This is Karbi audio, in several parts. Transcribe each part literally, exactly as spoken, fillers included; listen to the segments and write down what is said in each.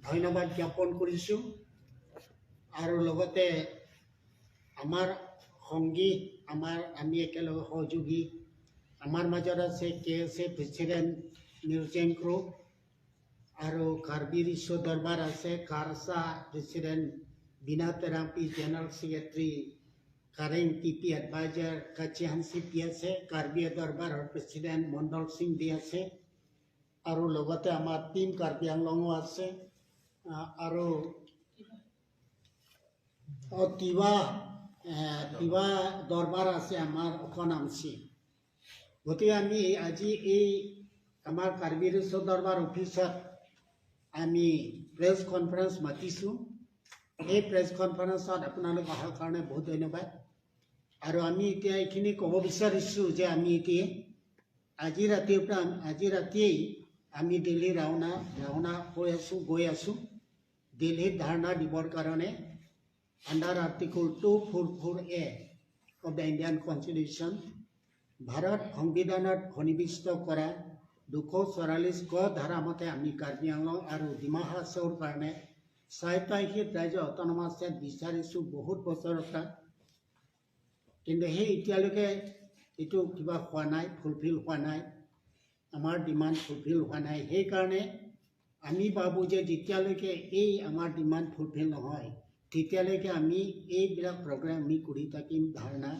ধন্যবাদ জ্ঞাপন কৰিছো। আৰু লগতে আমাৰ সংগী, আমাৰ আমি একেলগে সহযোগী, আমাৰ মাজত আছে কে এছ এ প্ৰেচিডেণ্ট নিৰজেং কৰো, আৰু কাৰ্বি ৰিচ' দৰবাৰ আছে কাৰ্চা প্ৰেচিডেণ্ট বিনা Terangpi, general secretary Kareng T P, adviser কাচিহান চি পি আছে, কাৰ্বি দৰবাৰৰ প্ৰেচিডেণ্ট মণ্ডল সিং দে আছে, আৰু লগতে আমাৰ টিম কাৰ্বি আংলঙো আছে। আহ, আৰু অ, তিৱা, এ, তিৱা দৰবাৰ আছে আমাৰ অকণ আমচি। গতিকে আমি আজি এই আমাৰ কাৰ্বি ৰিচ' দৰবাৰ অফিচত আমি প্ৰেছ কনফাৰেন্স মাতিছো। এই প্ৰেছ কনফাৰেন্সত আপোনালোক অহাৰ কাৰণে বহুত ধন্যবাদ। আৰু আমি এতিয়া এইখিনি ক'ব বিচাৰিছো যে আমি এতিয়া আজি ৰাতিৰ পৰা, আজি ৰাতিয়েই আমি দিল্লী ৰাওনা, ৰাওনা হৈ আছো, গৈ আছো দিল্লীত ধৰ্ণা দিবৰ কাৰণে। Under Article two four four A of the Indian Constitution, Bharat সংবিধানত সন্নিৱিষ্ট কৰা দুশ চৌৰাল্লিছ ক ধাৰা মতে আমি কাৰ্বি আংলং আৰু ডিমা হাছাওৰ কাৰণে স্বায়ত্তশাসিত ৰাজ্য অট'নমাছ ষ্টেট বিচাৰিছো বহুত বছৰৰ পৰা। কিন্তু সেই এতিয়ালৈকে এইটো কিবা হোৱা নাই, ফুলফিল হোৱা নাই, আমাৰ ডিমাণ্ড ফুলফিল হোৱা নাই। সেইকাৰণে আমি ভাবো যে যেতিয়ালৈকে এই আমাৰ ডিমাণ্ড ফুলফিল নহয়, তেতিয়ালৈকে আমি এইবিলাক প্ৰগ্ৰাম আমি কৰি থাকিম, ধৰ্ণা,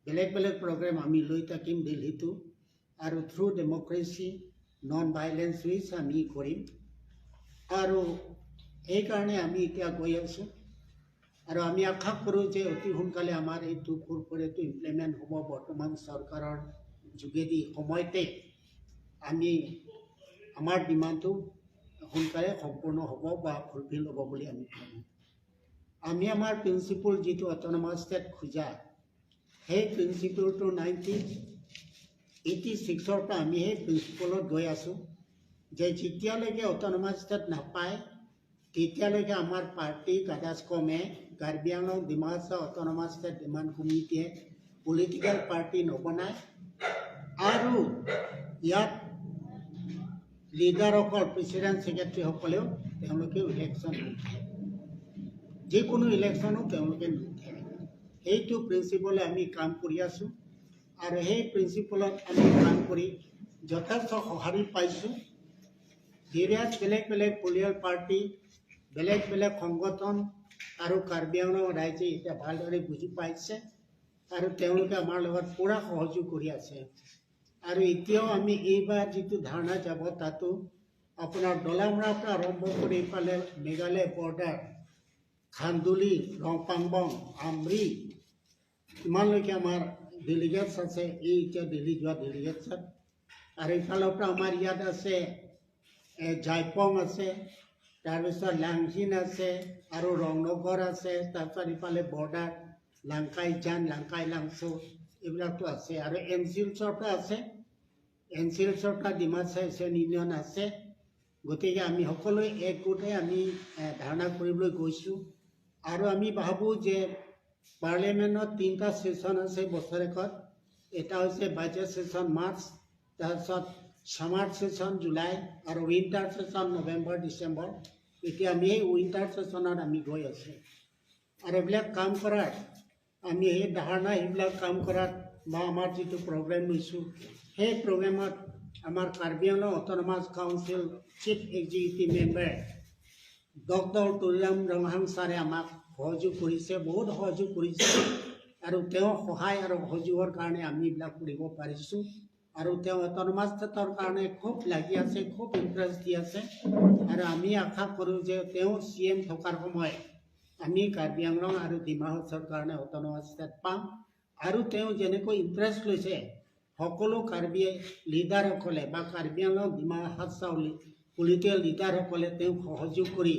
বেলেগ বেলেগ প্ৰগ্ৰাম আমি লৈ থাকিম দিল্লীতো। আৰু থ্ৰু ডেমক্ৰেচি, নন ভাইলেন্স ৱেজ আমি কৰিম। আৰু সেইকাৰণে আমি এতিয়া গৈ আছো। আৰু আমি আশা কৰো যে অতি সোনকালে আমাৰ এইটো ফুলফিলটো ইমপ্লিমেণ্ট হ'ব। বৰ্তমান চৰকাৰৰ যোগেদি সময়তে আমি আমাৰ ডিমাণ্ডটো সোনকালে সম্পূৰ্ণ হ'ব বা ফুলফিল হ'ব বুলি আমি ভাবোঁ। আমি আমাৰ প্ৰিন্সিপল যিটো অট'নমাছ ষ্টেট খোজা, সেই প্ৰিন্সিপলটো নাইনটিন এইটি ছিক্সৰ পৰা আমি সেই প্ৰিন্সিপলত গৈ আছো যে যেতিয়ালৈকে অট'নমাছ ষ্টেট নাপায়, তেতিয়ালৈকে আমাৰ পাৰ্টি কাদাচ কমে কাৰ্বি আংলং ডিমা হাছাও অট'নমাছ ষ্টেট ডিমাণ্ড কমিটিয়ে পলিটিকেল পাৰ্টি নবনায়। আৰু ইয়াত লিডাৰসকল, প্ৰেচিডেণ্ট ছেক্ৰেটাৰীসকলেও তেওঁলোকে ইলেকশ্যন নুঠে, যিকোনো ইলেকশ্যনো তেওঁলোকে নুঠে। সেইটো প্ৰিন্সিপলে আমি কাম কৰি আছো। আৰু সেই প্ৰিন্সিপলত আমি কাম কৰি যথেষ্ট সঁহাৰি পাইছো। ভেৰিয়াছ বেলেগ বেলেগ পলিটিকেল পাৰ্টি, বেলেগ বেলেগ সংগঠন আৰু কাৰ্বি আংলং ৰাইজে এতিয়া ভালদৰে বুজি পাইছে আৰু তেওঁলোকে আমাৰ লগত পূৰা সহযোগ কৰি আছে। আৰু এতিয়াও আমি এইবাৰ যিটো ধৰ্ণা যাব, তাতো আপোনাৰ ডলামৰাৰ পৰা আৰম্ভ কৰি ইফালে মেঘালয় বৰ্ডাৰ, খান্দুলি, ৰংপাংবং, আমৰি, ইমানলৈকে আমাৰ ডেলিগেটছ আছে, এই এতিয়া দিল্লী যোৱা ডেলিগেটছ। আৰু ইফালৰ পৰা আমাৰ ইয়াত আছে, এ, জাইপং আছে, তাৰপিছত লাংহিন আছে, আৰু ৰংনগৰ আছে, তাৰপিছত ইফালে বৰ্ডাৰ, লাংকাই জান, লাংকাই লাংচো, এইবিলাকতো আছে। আৰু এনচিলছৰ পৰা আছে, এনচিলছৰ পৰা ডিমাছা ইউথ ইউনিয়ন আছে। গতিকে আমি সকলোৱে একগোট হৈ আমি, এ, ধৰ্ণা কৰিবলৈ গৈছো। আৰু আমি ভাবো যে পাৰ্লিয়ামেণ্টত তিনিটা ছেছন আছে বছৰেকত। এটা হৈছে বাজেট ছেছন মাৰ্চ, তাৰপিছত ছামাৰ ছেছন জুলাই আৰু উইণ্টাৰ ছেছন নৱেম্বৰ, ডিচেম্বৰ। এতিয়া আমি এই উইণ্টাৰ ছেছনত আমি গৈ আছো। আৰু এইবিলাক কাম কৰাত আমি সেই ধৰ্ণা, সেইবিলাক কাম কৰাত বা আমাৰ যিটো প্ৰগ্ৰেম লৈছো, সেই প্ৰগ্ৰেমত আমাৰ Karbi Anglong autonomous council chief executive member doctor Tuliram Ronghang ছাৰে আমাক সহযোগ কৰিছে, বহুত সহযোগ কৰিছে। আৰু তেওঁৰ সহায় আৰু সহযোগৰ কাৰণে আমি এইবিলাক কৰিব পাৰিছো। আৰু তেওঁ অট'নমাছ ষ্টেটৰ কাৰণে খুব লাগি আছে, খুব ইণ্টাৰেষ্ট দি আছে। আৰু আমি আশা কৰো যে তেওঁ চি এম থকাৰ সময়ত আমি কাৰ্বি আংলং আৰু ডিমা হাছাওৰ কাৰণে অট'নমাছ ষ্টেট পাম। আৰু তেওঁ যেনেকৈ ইণ্টাৰেষ্ট লৈছে, সকলো কাৰ্বি লিডাৰসকলে বা কাৰ্বি আংলং ডিমা হাছাও লি-, পলিটিকেল লিডাৰসকলে তেওঁক সহযোগ কৰি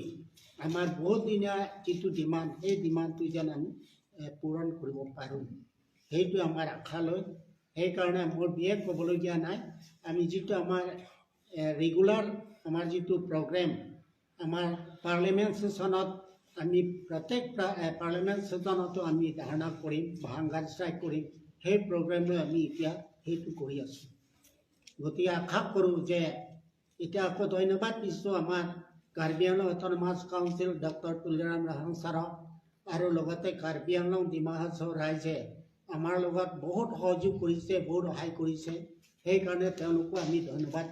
আমাৰ বহুত দিনীয়া যিটো ডিমাণ্ড, সেই ডিমাণ্ডটো যেন আমি, এ, পূৰণ কৰিব পাৰোঁ, সেইটো আমাৰ আশা লৈ। সেইকাৰণে মোৰ বিশেষ ক'বলগীয়া নাই। আমি যিটো আমাৰ, এ, ৰেগুলাৰ আমাৰ যিটো প্ৰগ্ৰেম, আমাৰ পাৰ্লিয়ামেণ্ট ছেছনত আমি প্ৰত্যেক প্ৰা-, এ, পাৰ্লিয়ামেণ্ট ছেছনতো আমি ধৰ্ণা কৰিম বা হাংগাৰ ষ্ট্ৰাইক কৰিম, সেই প্ৰগ্ৰেম লৈ আমি এতিয়া সেইটো কৰি আছো। গতিকে আশা কৰো যে এতিয়া আকৌ ধন্যবাদ দিছো আমাৰ Karbi Anglong autonomous council doctor Tuliram Ronghang ছাৰক আৰু লগতে কাৰ্বি আংলং ডিমা হাছাও ৰাইজে আমাৰ লগত বহুত সহযোগ কৰিছে, বহুত সহায় কৰিছে। সেইকাৰণে তেওঁলোকো আমি ধন্যবাদ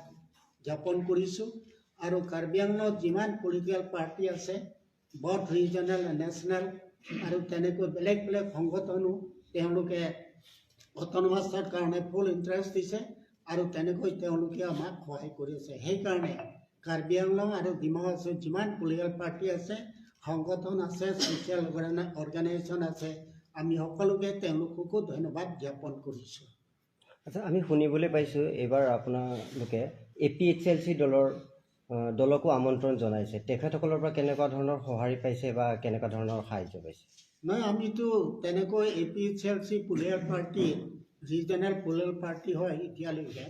জ্ঞাপন কৰিছোঁ। আৰু কাৰ্বি আংলঙত যিমান পলিটিকেল পাৰ্টি আছে, বথ ৰিজনেল, নেশ্যনেল আৰু তেনেকৈ বেলেগ বেলেগ সংগঠনো তেওঁলোকে অট'নমাছৰ কাৰণে ফুল ইণ্টাৰেষ্ট দিছে আৰু তেনেকৈ তেওঁলোকে আমাক সহায় কৰি আছে। সেইকাৰণে কাৰ্বি আংলং আৰু ডিমা হাছাওত যিমান পলিটিকেল পাৰ্টি আছে, সংগঠন আছে, ছ'চিয়েল অৰ্গেনাইজেশ্যন আছে, আমি সকলোকে তেওঁলোককো ধন্যবাদ জ্ঞাপন কৰিছোঁ। আচ্ছা, আমি শুনিবলৈ পাইছোঁ এইবাৰ আপোনালোকে এ পি এইচ এল চি দলৰ আহ, দলকো আমন্ত্ৰণ জনাইছে। তেখেতসকলৰ পৰা কেনেকুৱা ধৰণৰ সঁহাৰি পাইছে বা কেনেকুৱা ধৰণৰ সাহায্য পাইছে? নহয়, আমিতো তেনেকৈ A P H L C political party, regional political party হয় এতিয়ালৈকে।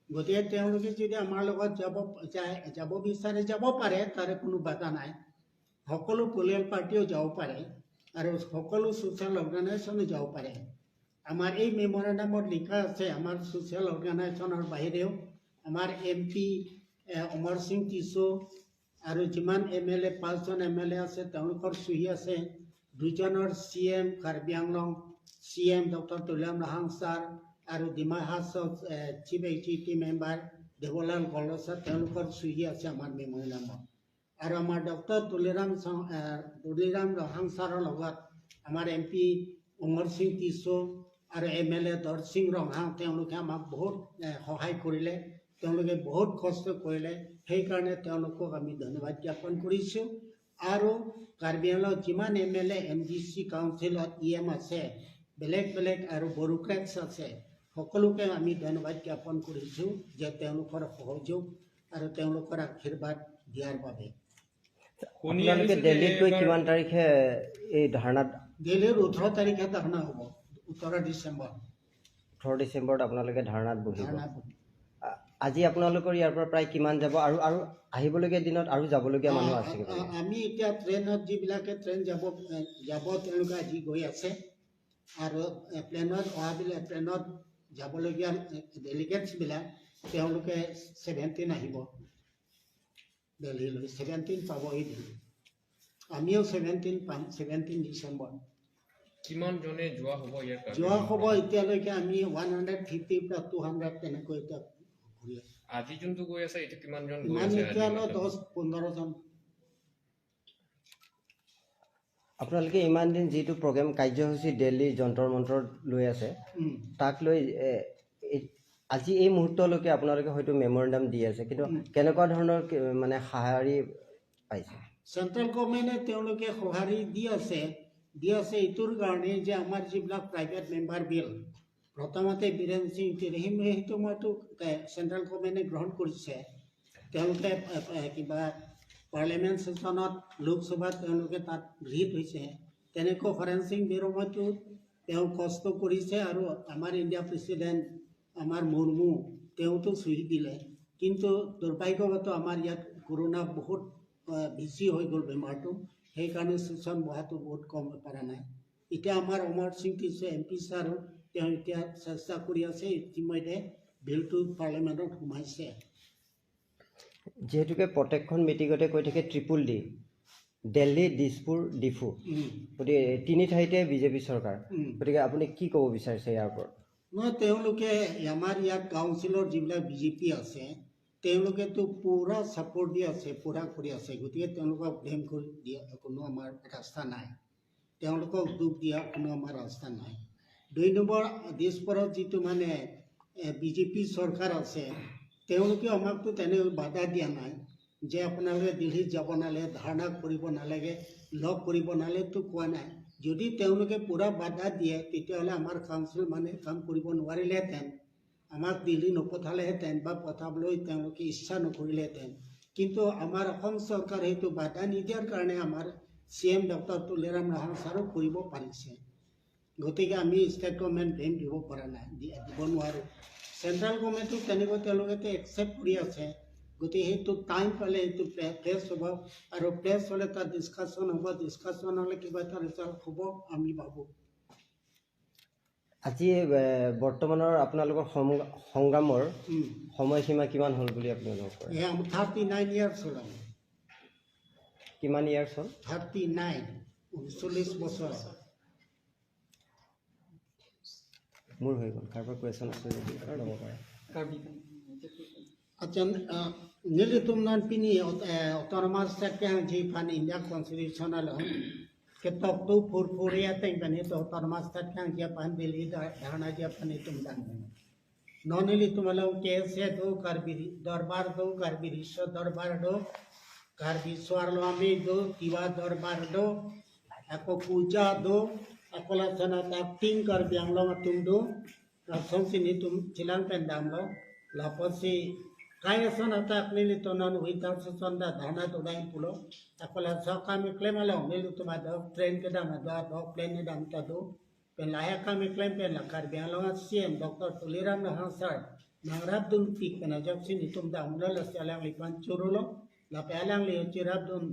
গতিকে তেওঁলোকে যদি আমাৰ লগত যাব যায়, যাব বিচাৰে, যাব পাৰে, তাৰে কোনো বাধা নাই। সকলো পলিটিকেল পাৰ্টিও যাব পাৰে আৰু সকলো ছ'চিয়েল অৰ্গেনাইজেশ্যনো যাব পাৰে। আমাৰ এই মেমৰেণ্ডামত লিখা আছে, আমাৰ ছ'চিয়েল অৰ্গেনাইজেশ্যনৰ বাহিৰেও আমাৰ এম পি অমৰ সিং টিছো আৰু যিমান এম এল এ, পাঁচজন এম এল এ আছে, তেওঁলোকৰ চহী আছে। দুজনৰ C M, Karbi Anglong C M doctor Tuliram Ronghang sir আৰু Dima Hasao chief executive member Debolal Gorlosa, তেওঁলোকৰ চহী আছে আমাৰ মেমৰেণ্ডামত। আৰু আমাৰ ডক্টৰ তুলিৰাম চং- এ, তুলিৰাম ৰংহাং ছাৰৰ লগত আমাৰ এম পি অমৰ সিং টিছো আৰু এম এল এ দৰ সিং ৰংহাং, তেওঁলোকে আমাক বহুত এ, সহায় কৰিলে, তেওঁলোকে বহুত কষ্ট কৰিলে। সেইকাৰণে তেওঁলোকক আমি ধন্যবাদ জ্ঞাপন কৰিছোঁ। আৰু কাৰ্বি আংলঙত যিমান এম এল এ, এম ডি চি কাউন্সিলত ই এম আছে, বেলেগ বেলেগ আৰু ব্যুৰক্ৰেটছ আছে, সকলোকে আমি ধন্যবাদ জ্ঞাপন কৰিছোঁ যে তেওঁলোকৰ সহযোগ আৰু তেওঁলোকৰ আশীৰ্বাদ দিয়াৰ বাবে। আপোনালোকে দিল্লীত গৈ কিমান তাৰিখে এই ধাৰণাত? দিল্লীৰ ওঠৰ তাৰিখে ধাৰণা হ'ব, ওঠৰ ডিচেম্বৰ। ওঠৰ ডিচেম্বৰত আপোনালোকে ধাৰণাত বহিব। ধাৰণা হ'ব। আ- আজি আপোনালোকৰ ইয়াৰ পৰা প্ৰায় কিমান যাব আৰু আৰু আহিবলগীয়া দিনত আৰু যাবলগীয়া মানুহ আছে নেকি? আ- আমি এতিয়া ট্ৰেইনত, যিবিলাকে ট্ৰেইন যাব, এ, যাব, তেওঁলোকে আজি গৈ আছে। আৰু এ, প্লেনত অহাবিলাক, ট্ৰেইনত যাবলগীয়া ডেলিগেটছবিলাক, তেওঁলোকে ছেভেণ্টিন আহিব দিল্লীলৈ, ছেভেণ্টিন পাবহি দিল্লী। আমিও ছেভেণ্টিন পাম, ছেভেণ্টিন ডিচেম্বৰ। কিমান জনে যোৱা হ'ব ইয়াৰ কাৰণে? যোৱা হ'ব এতিয়ালৈকে আমি ওৱান হাণ্ড্ৰেড ফিফটিৰ পৰা টু হাণ্ড্ৰেড তেনেকৈ এতিয়া ঘূৰি আছোঁ। আজি যোনটো গৈ আছে, এইটো কিমান জন গৈ ইমান আছে আজি এতিয়ালৈ মাত্ৰ? দহ পোন্ধৰজন। আপোনালোকে ইমান দিন যিটো প্ৰগ্ৰেম কাৰ্যসূচী দিল্লী যন্তৰ মন্তৰ লৈ আছে, উম। তাক লৈ এ, এই- আজি এই মুহূৰ্তলৈকে আপোনালোকে হয়তো মেমৰেণ্ডাম দি আছে, কিন্তু উম। কেনেকুৱা ধৰণৰ কি- মানে সঁহাৰি পাইছে? চেণ্ট্ৰেল গভৰ্ণমেণ্টে তেওঁলোকে সঁহাৰি দি আছে, দি আছে এইটোৰ কাৰণে যে আমাৰ যিবিলাক প্ৰাইভেট মেম্বাৰ বিল, প্ৰথমতে বীৰেন সিং তিৱাৰী, সেই সময়তো চেণ্ট্ৰেল গভৰ্ণমেণ্টে গ্ৰহণ কৰিছে। তেওঁলোকে এ, এ, কিবা পাৰ্লিয়ামেণ্ট ছেছনত, লোকসভাত তেওঁলোকে তাত গৃহীত হৈছে। তেনেকৈ হৰেণ সিং বিলৰ সময়তো তেওঁ কষ্ট কৰিছে আৰু আমাৰ ইণ্ডিয়া প্ৰেচিডেণ্ট আমাৰ মুৰ্মু, তেওঁতো চহী দিলে। কিন্তু দুৰ্ভাগ্যবশতঃ আমাৰ ইয়াত কৰোণা বহুত আ, বেছি হৈ গ'ল বেমাৰটো, সেইকাৰণে ছেছন বহাটো বহুত কম হৈ পৰা নাই। এতিয়া আমাৰ অমৰ সিং টিছো এম পি ছাৰো তেওঁ এতিয়া চেষ্টা কৰি আছে, ইতিমধ্যে বিলটো পাৰ্লিয়ামেণ্টত সোমাইছে। যিহেতুকে প্ৰত্যেকখন মিটিঙতে কৈ থাকে ট্ৰিপুল ডি, দিল্লী, দিছপুৰ, ডিফু, উম। গতিকে তিনি ঠাইতে বিজেপি চৰকাৰ, উম। গতিকে আপুনি কি ক'ব বিচাৰিছে ইয়াৰ ওপৰত? নহয়, তেওঁলোকে আমাৰ ইয়াত কাউন্সিলৰ যিবিলাক বি জে পি আছে, তেওঁলোকেতো পূৰা ছাপোৰ্ট দি আছে, পূৰা কৰি আছে। গতিকে তেওঁলোকক ব্লেম কৰি দিয়া কোনো আমাৰ ৰাস্তা নাই, তেওঁলোকক দুখ দিয়া কোনো আমাৰ ৰাস্তা নাই। দুই নম্বৰ, দিছপুৰত যিটো মানে বি জে পি চৰকাৰ আছে, তেওঁলোকে আমাকতো তেনে বাধা দিয়া নাই যে আপোনালোকে দিল্লীত যাব নালাগে, ধাৰণা কৰিব নালাগে, লগ কৰিব নালাগেতো কোৱা নাই। যদি তেওঁলোকে পূৰা বাধা দিয়ে, তেতিয়াহ'লে আমাৰ কাউন্সিল মানে কাম কৰিব নোৱাৰিলেহেঁতেন, আমাক দিল্লী নপঠালেহেঁতেন বা পঠাবলৈ তেওঁলোকে ইচ্ছা নকৰিলেহেঁতেন। কিন্তু আমাৰ অসম চৰকাৰে সেইটো বাধা নিদিয়াৰ কাৰণে আমাৰ চি এম ডক্টৰ তুলিৰাম ৰংহাং ছাৰো কৰিব পাৰিছে। গতিকে আমি ষ্টেট গভৰ্ণমেণ্ট ব্লেম দিব পৰা নাই, দি- দিব নোৱাৰোঁ। চেণ্ট্ৰেল গভৰ্ণমেণ্টটো তেনেকৈ তেওঁলোকে একচেপ্ট কৰি আছে। গতিকে সেইটো টাইম পালে সেইটো প্লে- প্লেচ হ'ব আৰু প্লেচ হ'লে তাত ডিছকাশ্যন হ'ব, ডিছকাশ্যন হ'লে কিবা এটা ৰিজাল্ট হ'ব আমি ভাবোঁ। আজি এ, বৰ্তমানৰ আপোনালোকৰ সং- সংগ্ৰামৰ উম। সময়সীমা কিমান হ'ল বুলি আপুনি অনুভৱ কৰে? এয়া থাৰ্টি নাইন ইয়াৰ্ছ হ'ল আমাৰ। কিমান ইয়াৰ্ছ হ'ল? থাৰ্টি নাইন, ঊনচল্লিছ বছৰ। মোৰ হৈ গ'ল। কাৰোবাৰ কুৱেশ্যন আছে যদি ল'ব পাৰে। Achan, uh, nelitum non pini ot- eh, autonomous state kehangji aphan India constitution along ketok tu purpuri ateng pen itum autonomous state kehangji aphan Delhi dha- dharna ji aphan itum dang. Non nelitum along K S A do, Karbi Dorbar do, Karbi Riso Dorbar do, Karbi Swarlami do, Tiwa Dorbar do, ako Kuja do, ako lason atak Team Karbi Anglong atum do, lason si nelitum chelang pen damlo, lapusi kai ason atak nelitum non winter season ta dharna do dai pulo, ako laso akam keklem along nelitum adok train kedam adok adok plane kedam ta do, pen lahai akam keklem pen la Karbi Anglong a C M Doctor Tuliram Ronghang sir nangrapdun pik pen ajoksi nelitum damlo, lasi alangliphan chorolo, lapen alangli chirapdun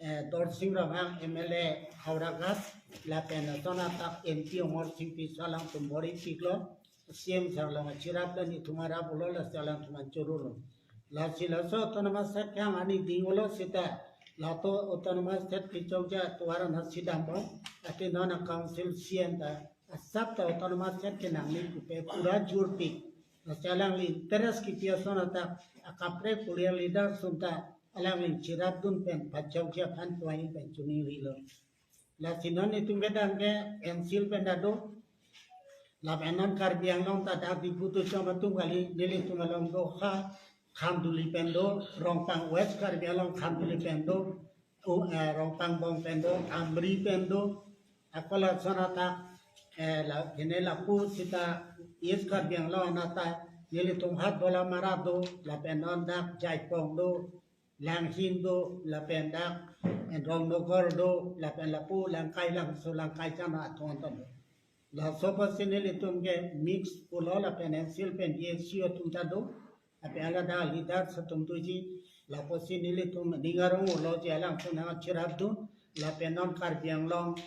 eh, Dorsing Ronghang M L A Howraghat, lapen lason atak M P Amarsing Tisso alangtum bor-i piklo, C M sir along chirap dan nelitum arap ulo, lasi alangtum chorolo. Lasi laso autonomous state kehang ani ding ulo seta, laso autonomous state kechokche atovar anat si dambom, athe non a council C M ta asap ta autonomous state kenangli pupe pura jur pik. Lasi alangli interest kipi ason atak akaprek puriya leader ason ta alangli chirapdun pen pachokche aphan tuai pen chuningri lo. Lasi non itum kedam ke N C L pen ta do. Lapen non Karbi Anglong ta dak Diphu tu chom atum kali, nelitum along do ha Khanduli pen do, Rongpang West Karbi Anglong Khanduli pen do, u- eh, Rongpang Bong pen do, Amri pen do, ako lason atak eh, la kene lapu seta East Karbi Anglong anat ta nelitum hat Dolamara do, lapen non dak Jaipong do, Langhin do, lapen dak eh, Rongnogar do, lapen lapu Langkai Langso Langkai Chana athon ta do. Laso apotsi nelitum ke mix pulo lapen N C L pen D S U atum ta do. Lapen alada leaders atum doji, lapusi nelitum ning arong ulo je alangtum nangchirapdun, lapen non Karbi Anglong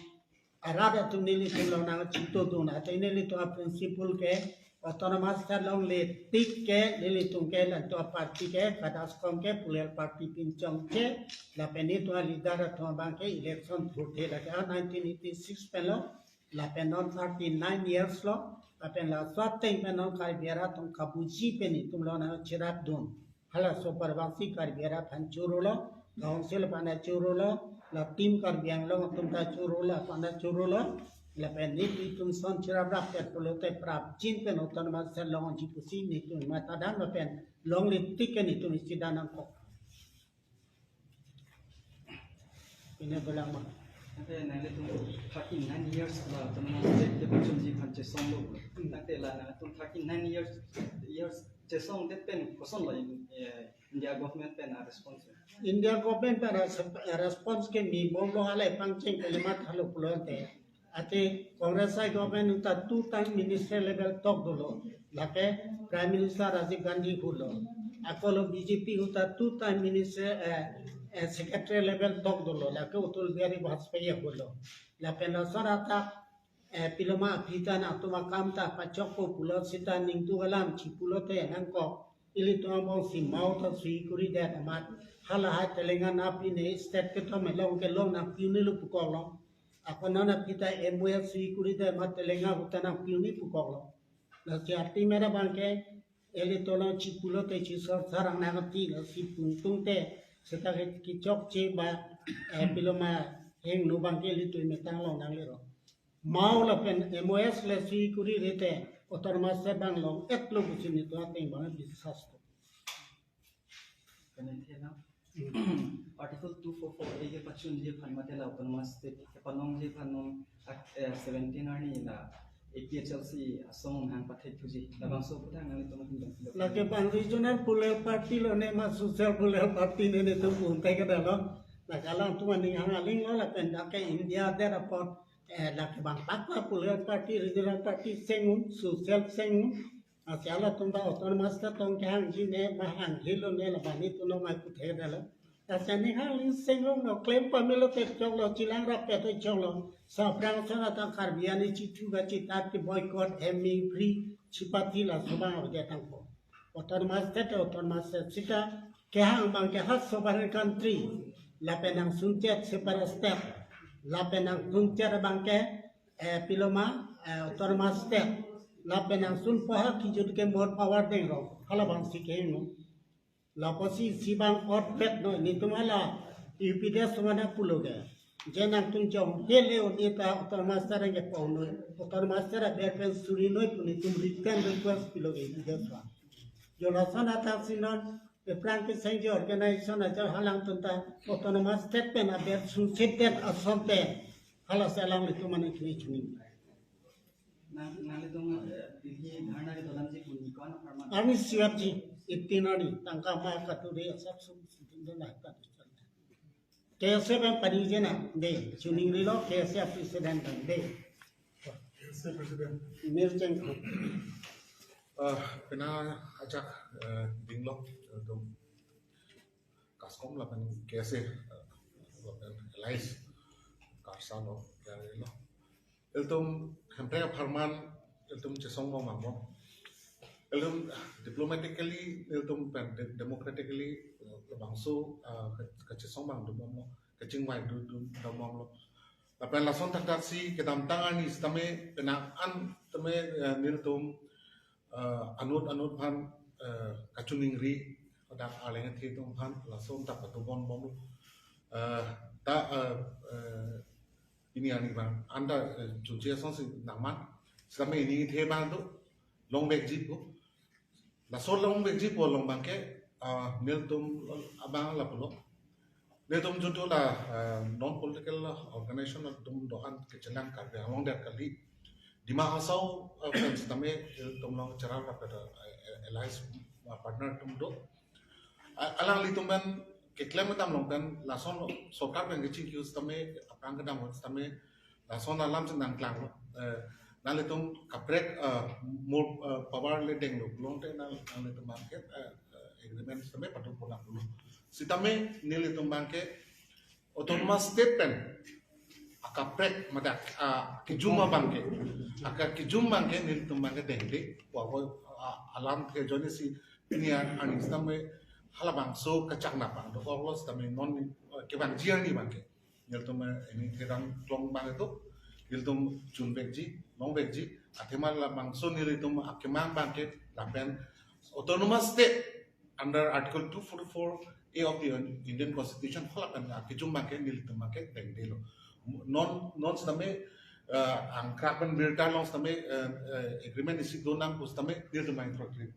arat atum nelitum along nangchitodun, athe nelitum a principle ke autonomous state longle tik ke nelitum ke latum a party ke kadokave ke political party pinchong ke, lapen nelitum a leader atum abang ke election thurthe lake a nineteen eighty six pen lo, lapen non thirty nine years lo, lapen laso ateng pen non Karbi arat atum kabuji pen itum along nangchirapdun. Halaso apor abangsi Karbi arat aphan chorolo, council aphan ta chorolo, la Team Karbi Anglong atum ta chorolo, aphan ta chorolo, lapen nelitum ason chiraprap pen pulote prapjin pen autonomous state longji pusi nelitum matha dam lapen longle tik ke nelitum isi dam nangkok. Pine belang ma. Ante nanglitum thirty nine years la autonomous state kepachunji aphan chesonglo. Ante la nangtum thirty nine years years chesongdet pen kosonlo in- eh, India government pen a response? India government pen a resp- a response ke mi bomlo, ale pangcheng kalimat halo pulote. Athe Congress I government ahut ta two time minister level talk dolo. Lake Prime Minister Rajiv Gandhi ahut lo. Ako lo B J P ahut ta two time minister eh, eh, secretary level talk dolo. Lake Atal Bihari Vajpayee ahut lo. Lapen lason atak eh, piloma aphi ta nangtum akam ta pachokpo pulo seta ningtu alam chi pulote nangkok. Ilitum angbong si mao ta sui kuridet amat. Halahai Telangana aphi ne state kethom along kelong nangpi un-elo pukoklo. Ako non aphi ta M O S sui kuridet amat Telangana ahut ta nangpi un-e pukoklo. Lasi arti mera abang ke ilitum along chi pulote chi sor sarang nangti lo si pungtung te seta ke kechokche ba eh, piloma hengno abang ke ilitum metang long nanglelo. Mao lapen M O S le sui kurire te autonomous state abang long-etlo pusi nelitum ateng abang biswas do. Kane thena. Article two four four A kepachunji aphan mate la autonomous state kepalongji aphan non ak- eh, seventeen arni la A P H L C asong hang pathek thuji. Labangso aphuthak nanglitum ahin dong. Lake bang regional political party lo ne ma social political party ne nelitum pun tai kada lo. Lake alangtum aning hang aling lo lapen dak ke India adet apot eh, lake bang pakla political party, regional party seng un, social seng un. Lasi halatum ta autonomous state along kehangji ne, ma hanghe lo ne, labang nelitum lo mai puthe dalo. Lasi aning hang aling seng longlo, klem pamelo te choklo, chelang rap te choklo. Sa aphrang ason atak Karbi ani chithu kachita ti boycott, hemi free, chipati laso abang abidet tangpo. Autonomous state, autonomous state seta kehang abang ke ha sovereign country. lapen nangsunchet separate state, lapen nangsunchet abangke, eh, piloma, eh, autonomous state, lapen nangsunpo ha kijut ke more power denglo, halabangsi ke no. Lapusi isi abang otpet no, netum hala U P D S mana pulo ke. Je nangtum jong hele un-e ta autonomous state rengke pau noi, autonomous state aber pen suri noi pu netum written request pilo ke U P D S wa. Jo lason athak si non, aphrang ke sengjo organization ajar halangtum ta autonomous state pen aber sunset det ason pen. Hala si alanglitum mane kini chuning. Nang, nanglitum, eh, Delhi dharna kedolam si puni ko-an apharman? Army C F G, eighteen army, tangka ma katu de, sab sum, sum, sum, na katu. K S A pen pani jena, de, chuning rilo, K S A president pen, de. K S A president. Mir Cheng. Eh, pena ajak, eh, dinglo, eh, dum. Kaskom lapen K S A, eh, lapen allies, Karsa lo, Kerala lo. Ilitum Hemprek apharman, ilitum chesong bom bom. Ilitum diplomatically, ilitum pen de-, democratically, eh, labangso, eh, ke-, kachesong bang dum bomlo, kachingvai du-, du-, dum bomlo. Lapen lason thakthak si kedamtang arni sitame penang an tame, eh, nelitum, eh, anut anut aphan, eh, kachiningri, hadak arleng athe atum aphan lason ta patu bom bomlo. Eh, ta, eh, eh, pini arni abang anta, eh, chunche asonsi nangman. Sitame pini athe abang do longvekji pu. Laso longvekji pu along abangke, ah, nelitum abang lapulo. Nelitum joto la, ah, non political organization atum do-an kechelang Karbi Anglong det kali. Dima Hasao, ah, pen sitame nelitum along cherap rapet, ah, allies, ah, partner atum do. A-, alanglitum pen keklem atum along pen lason lo, sorkar pen kachingki sitame, aphrang kedam sitame, lason alam si nangklanglo. Eh, nanglitum kaprek, eh, more, eh, power le denglo pulote nang, nanglitum abangke, eh, eh, agreement sitame patu pon nanglo. Sitame nelitum abangke autonomous state pen akaprek mate, ah, kijum abangke, akakijum abangke nelitum abangke dengde, wa, wa, ah, alam ke ajoine si pini arni sitame halabangso kachakna abang dokoklo sitame non, eh, kevangji arni abangke. Nelitum, eh, pini athe dam klong abang itu, nelitum chunvekji, longvekji, athema labangso nelitum akemang abangke lapen autonomous state under Article two forty-four A of the Indian Constitution, halapen akijum abangke nelitum abangke dengdelo. Non, non sitame, eh, angkrak pen birta along sitame, eh, eh, agreement isi do nang pu sitame nelitum abang throkkri.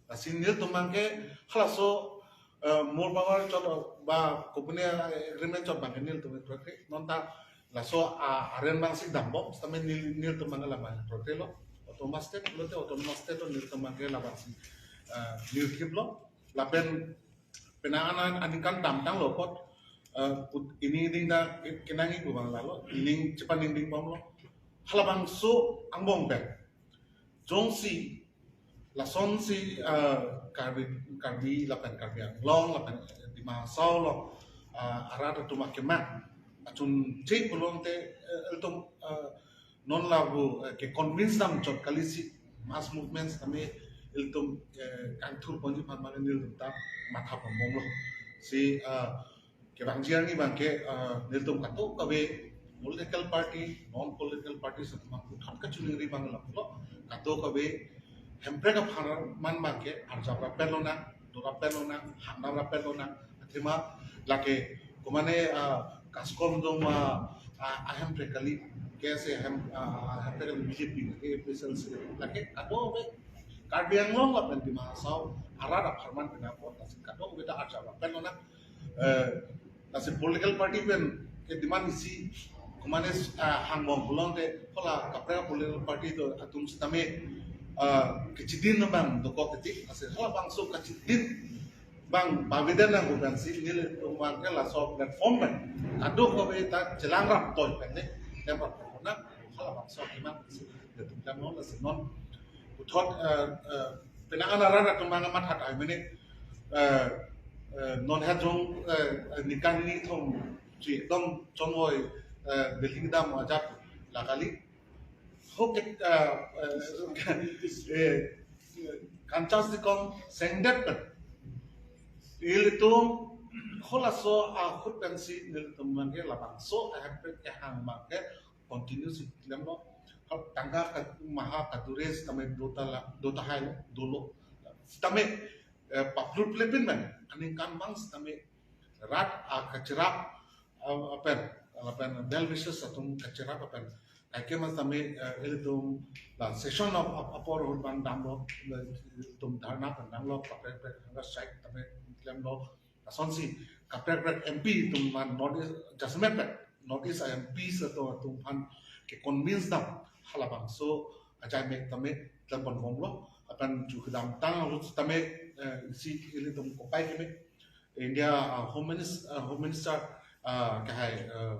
Lasi nelitum abangke halaso, eh, more power chot ba kopine agreement chot abangke nelitum abang throkkri. Non ta laso, ah, aren abangsi dambom sitame nel-, nelitum abangke labang throkkri lo. Autonomous state lote autonomous state lo, nelitum abangke labangsi, eh, nirkhiplo. Lapen penang an aningkan damtanglo apot, eh, put-, pini ding ta kenangji pu abang lalo, pini chepaningding bomlo. Halabangso angbong pen jongsi lasonsi, eh, Karbi, Karbi lapen Karbi Anglong lapen Dima Hasao lo, eh, arat atum akemang achunche pulote, eh, ilitum, eh, non lapu, eh, ke convince dam chot kali si mass movement sitame ilitum, eh, kangthur ponji aphan mane nelitum ta matha pon bomlo. Si, eh, kevangji arni abangke, eh, nelitum kadokave political party, non political party atum abang puthot kachiningri abang lapulo, kadokave Hemprek apharman abangke arjap rapet lonang, do rapet lonang, hangdam rapet lonang, athema lake komane, ah, Kaskom dong ma, ah, Hemprek kali, K S A hem, ah, Hemprek kali B J P, A P H L C, lake kadokave Karbi Anglong lapen Dima Hasao arat apharman penang apot, lasi kadokave ta arjap rapet lonang, eh, lasi political party pen ke demand isi komane, ah, hangbom pulote hala kaprek political party do atum sitame, ah, kachidin abang dokok kiti, lasi halabangso kachidin abang pavedet nangkok pensi nelitum abangke laso platform pen kadokave ta chelang rap toi pen ne, tem rap toi na, halabangso akemang si nelitum klem non, lasi non puthot, eh, eh, penang an arat atum abang matha ai mene, eh, eh, non hajong, eh, eh, ningkan hini thom si ekdom chonvoi, eh, building dam ajat la kali. Hok, eh, eh, eh, kanchas di kom sengdet pen ilitum Halaso ahut pensi nelitum abangke labangso ahempet kehang abangke continue si klemlo. Tangka ka maha kadure sitame dota la, dota hailo, dolo. Sitame, eh, paprut lepin men, aningkan abang sitame rat, ah, kacherap, ah, apen, apen well wishes atum kacherap apen. Kaike mas tame, eh, ilitum la session of, of apor ahut abang damlo, ilitum dharna pen damlo, kaprek kaprek hunger strike tame klemlo, lasonsi kaprek kaprek M P atum aphan North East, jasemet pet North East M Ps atum, atum aphan ke convince dam, halabangso ajai mek tame klem pon bomlo, apen ju kedamtang ahut tame, eh, si ilitum kopai keme India, uh, Home Minister, uh, Home Minister, uh, kahai, uh,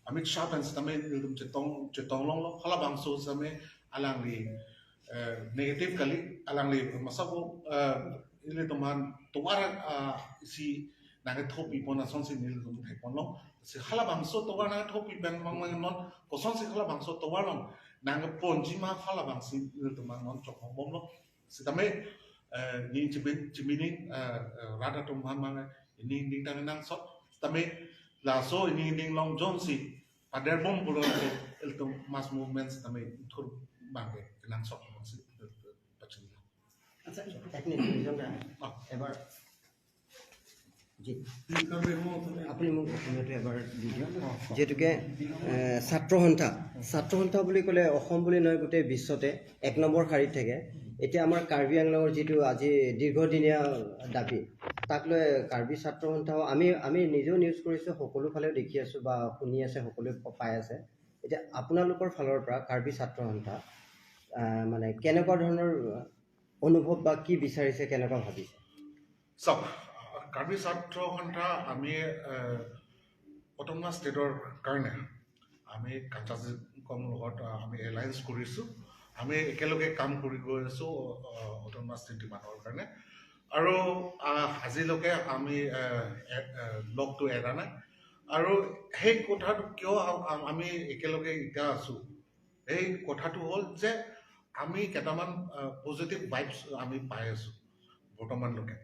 Amit Shah pen sitame ilitum chetong, chetong longlo, halabangso sitame alangli, uh, negative kali, alangli masako, uh, ilitum aphan tovar, uh, isi nangkethopi pon asonsi nelitum thek ponlong. Si halabangso tovar nangkethopi pen mang mang non, kosonsi halabangso tovar along nangkeponji ma, halabangsi nelitum aphan non chok bomlo. Sitame, eh, ning chimin, chimining, eh, eh, rat atum aphan mang, ning ning tang nangsot. Sitame laso ning ning along jongsi pader bom pulo ke ilitum mass movement sitame thur abangke kenangsot abangsi pachini. আচ্ছা, এক মিনিট, দুইজন। অ। এবাৰ। জি। আপুনি মোক অসমীয়াটো এবাৰ দি দিয়ক। যিহেতুকে, এ, ছাত্ৰ সন্থা, ছাত্ৰ সন্থা বুলি ক'লে অসম বুলি নহয়, গোটেই বিশ্বতে এক নম্বৰ শাৰীত থাকে। এতিয়া আমাৰ কাৰ্বি আংলঙৰ যিটো আজি দীৰ্ঘদিনীয়া দাবী, তাক লৈ কাৰ্বি ছাত্ৰ সন্থাও আমি, আমি নিজেও নিউজ কৰিছোঁ, সকলো ফালেও দেখি আছোঁ বা শুনি আছে, সকলোৱে প-, পাই আছে। এতিয়া আপোনালোকৰ ফালৰ পৰা কাৰ্বি ছাত্ৰ সন্থা, আহ, মানে কেনেকুৱা ধৰণৰ অনুভৱ বা কি বিচাৰিছে, কেনেকুৱা ভাবিছে? চাওক, কাৰ্বি ছাত্ৰ সন্থা আমি, এ, অট'নমাছ ষ্টেটৰ কাৰণে আমি কাঞ্চাজীকম লগত, আ, আমি এলায়েন্স কৰিছোঁ। আমি একেলগে কাম কৰি গৈ আছোঁ, আ, অট'নমাছ ষ্টেট ডিমাণ্ডৰ কাৰণে। আৰু, আ, আজিলৈকে আমি, এ, এ, এ, লগটো এৰা নাই। আৰু সেই কথাটো কিয় আ-, আ-, আমি একেলগে এতিয়া আছোঁ, এই কথাটো হ'ল যে আমি কেইটামান, আ, পজিটিভ ভাইবছ আমি পাই আছোঁ বৰ্তমানলৈকে।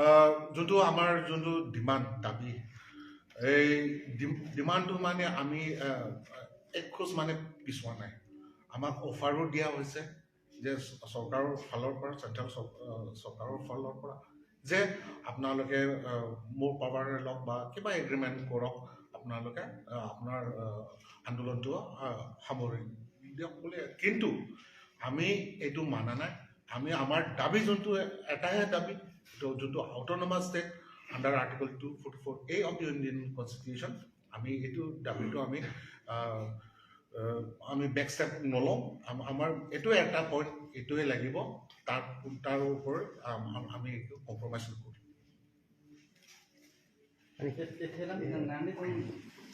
আ, যোনটো আমাৰ যোনটো ডিমাণ্ড, দাবী, এই ডিম-, ডিমাণ্ডটো মানে আমি, আ, এক খোজ মানে পিছুৱা নাই। আমাক অফাৰো দিয়া হৈছে যে চ-, চৰকাৰৰ ফালৰ পৰা, চেণ্ট্ৰেল চৰ-, আ, চৰকাৰৰ ফালৰ পৰা যে আপোনালোকে, আ, মোৰ পাৱাৰে লওক বা কিবা এগ্ৰিমেণ্ট কৰক, আপোনালোকে, আ, আপোনাৰ, আ, আন্দোলনটো, আ, সামৰি দিয়ক বুলি। কিন্তু আমি এইটো মানা নাই। আমি আমাৰ দাবী যোনটো এটাহে দাবী, এইটো যোনটো autonomous state under article two forty four A of the Indian constitution, আমি এইটো দাবীটো আমি, আ, আ, আমি বেক ষ্টেপ নলওঁ। আম-, আমাৰ এইটো এটা পইণ্ট, এইটোৱে লাগিব। তাৰ, তাৰ ওপৰত আম-, আম-, আমি এইটো কম্প্ৰমাইজ নকৰোঁ। Ethela mi nang nangni kong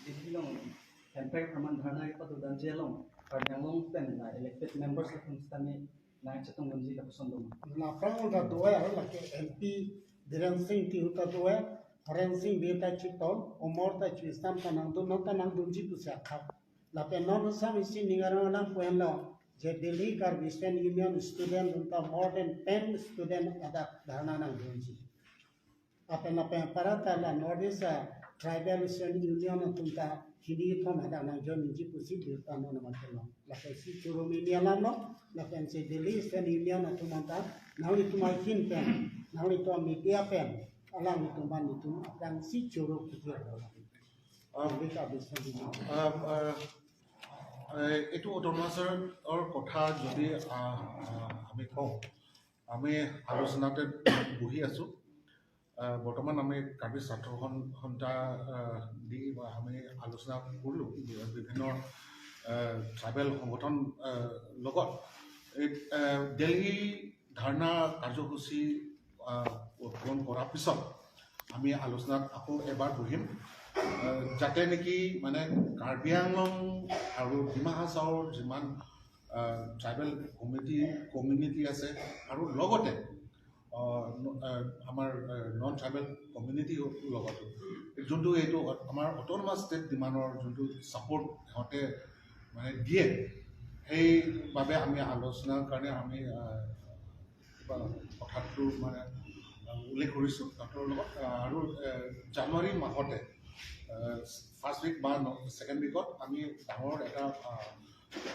dihilong temper perman dharna kepadu dan jelong, Karbi Anglong pen la elected members atum sitame nangchetong dunji lapuson doma. Laprang ta do-e, lake M P Biren Singh Tihu ta do-e, Horen Singh Bey ta chetong, Omor ta chisam ta nangdun, non ta nangdunji pusi akhap. Lapen non sam isi ning arong lang pu henlo, je Delhi Karbi Student Union student atum ta more than ten student hadak dharna nangdunji. Lapen lapen aparata la North East, ah, Tribal Student Union atum ta hini kethom hadak nangjoin nangji pusi birta non nangmatelo. Lapen si choro mini alam lo, lapen si Delhi Student Union atum ta nanglitum ahin pen, nanglitum media pen, alanglitum aphan itum aphrang si choro kidir lo. Um, Delhi Karbi Student Union. Um, uh, এ, এইটো অট'নমাছৰ কথা যদি, আ, আ, আমি কওঁ, আমি আলোচনাতে বহি আছোঁ। আ, বৰ্তমান আমি কাৰ্বি ছাত্ৰ সন-, সন্থা, আ, দি আমি আলোচনা কৰিলোঁ বি-, বিভিন্ন, আ, ট্ৰাইবেল সংগঠন, আ, লগত এই, আ, দেলহি ধৰ্ণা কাৰ্যসূচী, আ, পূৰণ কৰাৰ পিছত আমি আলোচনাত আকৌ এবাৰ বহিম, আ, যাতে নেকি মানে কাৰ্বি আংলং আৰু ডিমা হাছাওৰ যিমান, আ, ট্ৰাইবেল কমিটি, কমিউনিটি আছে আৰু লগতে, আ, ন-, আ, আমাৰ, আ, নন ট্ৰাইবেল কমিউনিটি লগতো যোনটো এইটো আমাৰ অট'নমাছ ষ্টেট ডিমাণ্ডৰ যোনটো ছাপোৰ্ট সিহঁতে মানে দিয়ে, সেইবাবে আমি আলোচনাৰ কাৰণে আমি, আ, কিবা কথাটো মানে উল্লেখ কৰিছোঁ ডক্টৰৰ লগত। আহ, আৰু, এ, জানুৱাৰী মাহতে, আহ, ফাৰ্ষ্ট উইক বা ছেকেণ্ড উইকত আমি ডাঙৰ এটা, আহ,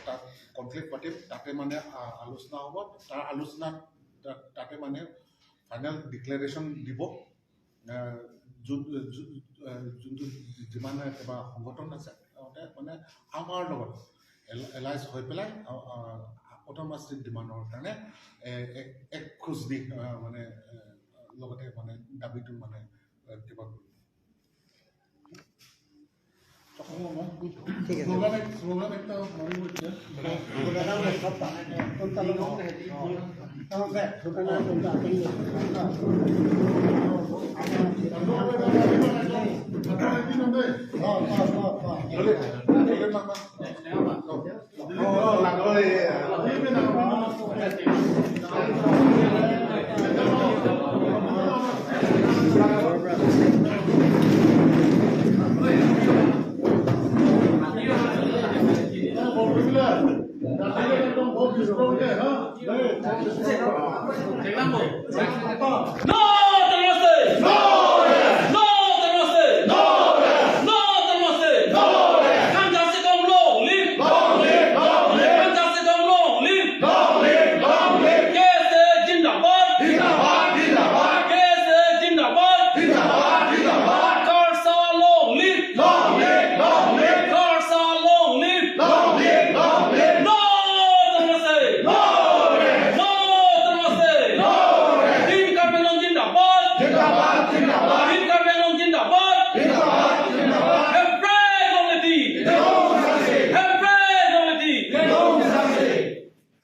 তাত কনক্লেভ পাতিম। তাতে মানে, আহ, আলোচনা হ'ব। তাৰ আলোচনাত তা-, তাতে মানে ফাইনেল ডিক্লেৰেশ্যন দিব। আহ, যোন-, যোন-, আহ, যোনটো যিমান কিবা সংগঠন আছে, সিহঁতে মানে আমাৰ লগত এল-, এলায়েন্স হৈ পেলাই, আহ, আহ, অট'নমাছ ষ্টেট ডিমাণ্ডৰ কাৰণে, এ, এক, এক খোজ দি, আহ, মানে, এ, লগতে মানে দাবীটো মানে, এ, কিবা কৰিব। ঠিক আছে। শ্লোগান এক-, শ্লোগান একটা মাৰিব এতিয়া। No!